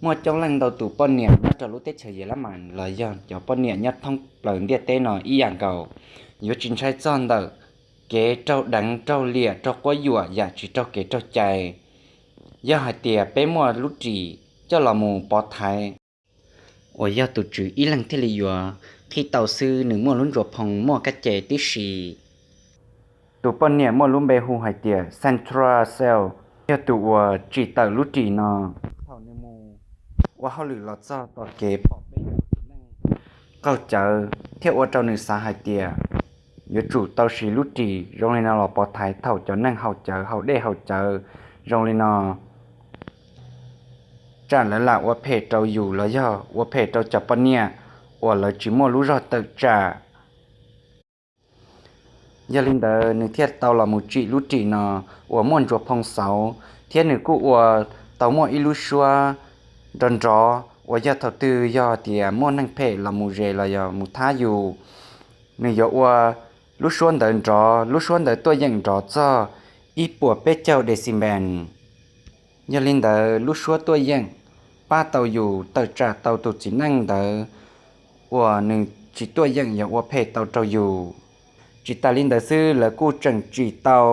Muaj coob leej ntau tus poj niam nyob rau lub teb chaws Yelamas los yog cov poj niam nyob thoob plaws ntiaj teb no ib yam nkaus, yuav tsis ntshai txog ntawm kev raug deev, raug liam, raug quab yuam yam tsis raug kev raug cai. Yog hais tias peb muaj lub ris coj los mus pov thaiv, uas yog tus tswv ib leeg thiaj li yuav qhib tau xwb, nws muaj lub ntsuas phoo muaj kab ce tib si. Tus poj niam muaj lub npe hu hais tias Sandra Sales yog tus uas tsim tawm lub ris no. Thaum nws mus ua hauj lwm los txog tom kev pom peb tug txiv neej qaug cawv thiab ua rau nws xav hais tias yuav tsum tau siv lub ris zoo li no los pov thaiv thaum cov neeg haus cawv, haus dej haus cawv zoo li no, tsam lawv lam ua phem rau yus los yog ua phem rau cov poj niam uas lawv tsis muaj lub zog tawm tsam. Yog li ntawd nws thiaj tau los mus tsim lub ris no uas muaj ntsuas phoo xauv, thiab nws kuj ua tau muaj ib lub suab nrov nrov uas yog thaum twg yog tias muaj neeg phem los mus ze los yog mus thab yus, nws yuav ua lub suab ntawd nrov, lub suab ntawd tuaj yeem nrov txog ib puas peb caug decibel. Yog li ntawd lub suab tuaj yeem pab tau yus tawm tsam tau tus txiv neej ntawd uas nws tsis tuaj yeem yuav ua phem tau rau yus. Tsis tas li ntawd xwb, lawv kuj tseem tsim tau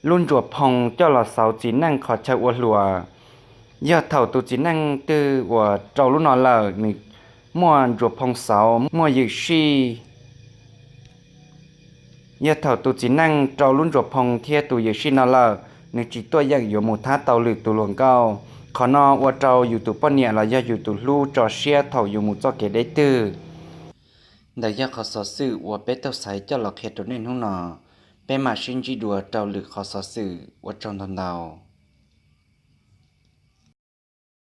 lub ntsuas phoo coj los xauv txiv neej qhov chaw ua hluas. Yog thaum tus txiv neej twg uas rau lub no lawm, nws muaj ntsuas phoo xauv muaj ywm sij. Yog thaum tus txiv neej rau lub ntsuas phoo thiab tus ywm sij no lawm, nws tsis tuaj yeem yuav mus thab tau lwm tus hluas nkauj. Qhov no ua rau yus tus poj niam los yog yus tus hlub tso siab thaum yus mus txoj kev deb twg. Ntawd yog qhov xov xwm uas peb tau xaiv coj los qhia rau nej hnub no. Peb mam sib ntsib dua rau lwm qhov xov xwm. Ua tsaug ntau ntau.